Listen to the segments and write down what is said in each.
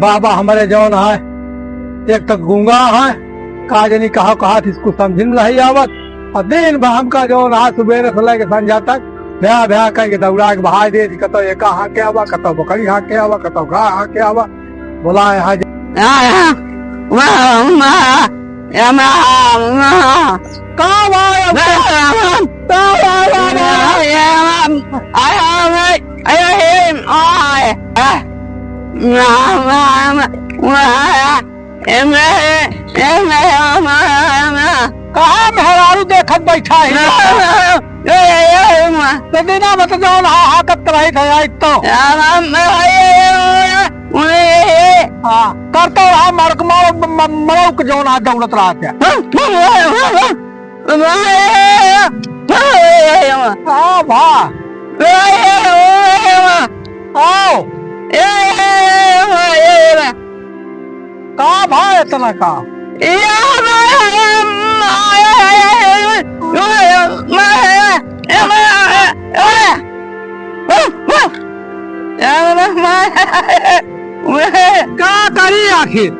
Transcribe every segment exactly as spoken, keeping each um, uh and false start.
बाबा हमरे जौन है, एक तो गूंगा है, का जानी कहाँ कहाँ से इसको समझिन नहीं आवत, और दिन भर हमका जौन है सुबेरे से लेके संझा तक भ्या भ्या करके दौड़ा के बहाय दे, कतौ एका हाँके आवा, कतौ बकरी हाँके आवा, कतौ गाय हाँके आवा, बोला यहाँ जे- आया, वाह, वाह, या वाह, वाह। का वाह, या वाह, वाह, वाह। का वाह, वाह, वाह? या वाह, आया, वाह, आया, हे, आय, आ, वाह, वाह, वाह, वाह, ए, मैं, ए, मैं, वाह, वाह, वाह। कहाँ मेहरारू देखत बैठा है? वाह, वाह, वाह, ए, ए, ए, वाह। तो दिना में तो जौन हा, हा करत रही था, आई तो। या वाह, वाह, ए, ए, ए, ए, ए, ए। हाँ, करता रहा, मरक मारो, म-, म-, मरौक जौन आज दौड़त रहा था। हाँ, भा। आओ। का भा इतना का? का करी आखिर?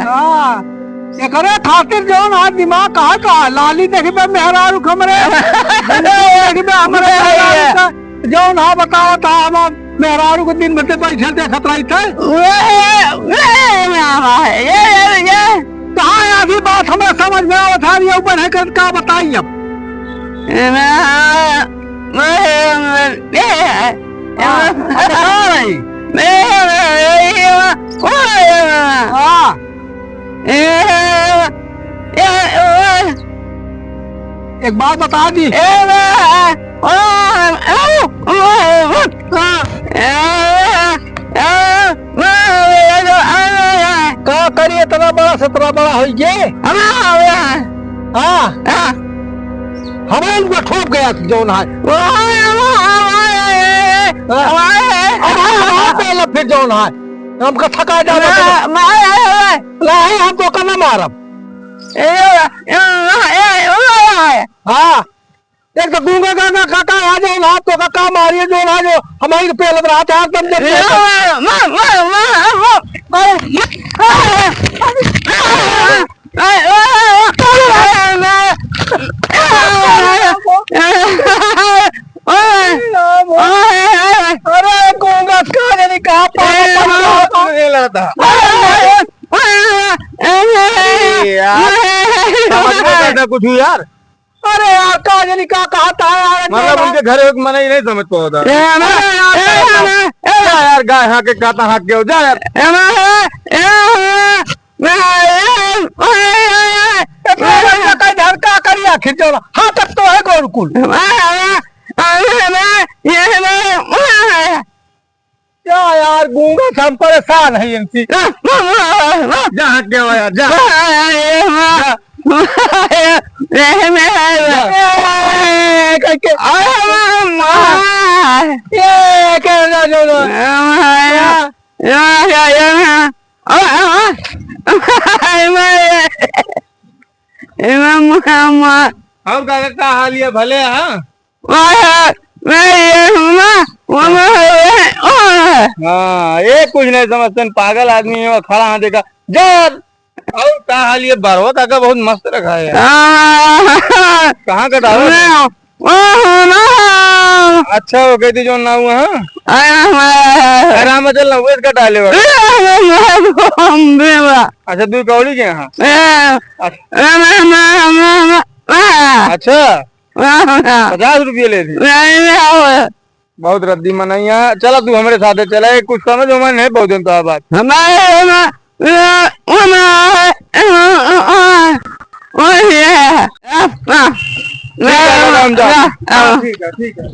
हाँ, एकरे खातिर जौन हा दिमाग कहाँ का, लाली देखबे मेहरारू क हमरे, देखबे हमरे मेहरारू का, जौन हा बतावत हा, हम मेहरारू को दिन भर बैठे देखत रही थे। कहाँ है अभी बात हमें समझ में आवत है, ये ऊपर है कर का बताई अब? हाँ, अब बता रही। हाँ। एक बात बता दी। का करी, इतना बड़ा से इतना बड़ा होइ गे? हाँ। हमें उनका ठोक गया जौन है। हाँ। अब हम, हम पहले फिर जौन है। हमका थका जाना तो। नहीं, हम तो का ना मारब। हाँ। एक तो गूंगा गाना काका आ जाओ ना, तो काका मारिए जो ना जो हमारी पेल रहा था, एकदम जब ए, मा, मा, मा, मा, मा, अरे, अरे, गूंगा का जाने कहाँ पागल था। अरे यार, समझ में बैठा कुछ यार। अरे यार, का जानी का कहत है यार, मतलब, उनके घरे एक मनई नहीं समझ पावत है। अरे यार, ए, जा यार, गाय हाँके कहत हाँक के हो, जा यार। इतना बच्चा का इधर का करी आखिर, जो हाँ तक तो है गोरुकुल। क्या यार, गूंगा से हम परेशान है इनसे। जा, हट गया यार, जा। जा। ए, करके। ये, क्या, जा, जा, जा। हाँ। और काका, का हाल है? भले, हाँ? हाँ, ये कुछ नहीं समझते, पागल आदमी है, खड़ा हाथ देखा। जा। और का हाल है? बरवा काका बहुत मस्त रखा है यार। हाँ। कहाँ कटावा? अच्छा, वो कहती जो ना हुआ, हाँ? राम चल ना हुआ, इसका डाले वाला। अच्छा, दू कौड़ी के यहाँ। अच्छा। पचास रुपये ले दी। बहुत रद्दी मनैया। चला तू हमरे साथे चला, ये कुछ समझ उमझ नहीं, बहुत दिन तो आ बात। हमारे, हमारे, हमारे, हमारे, ठीक है, हम जा। हाँ, ठीक है, ठीक है।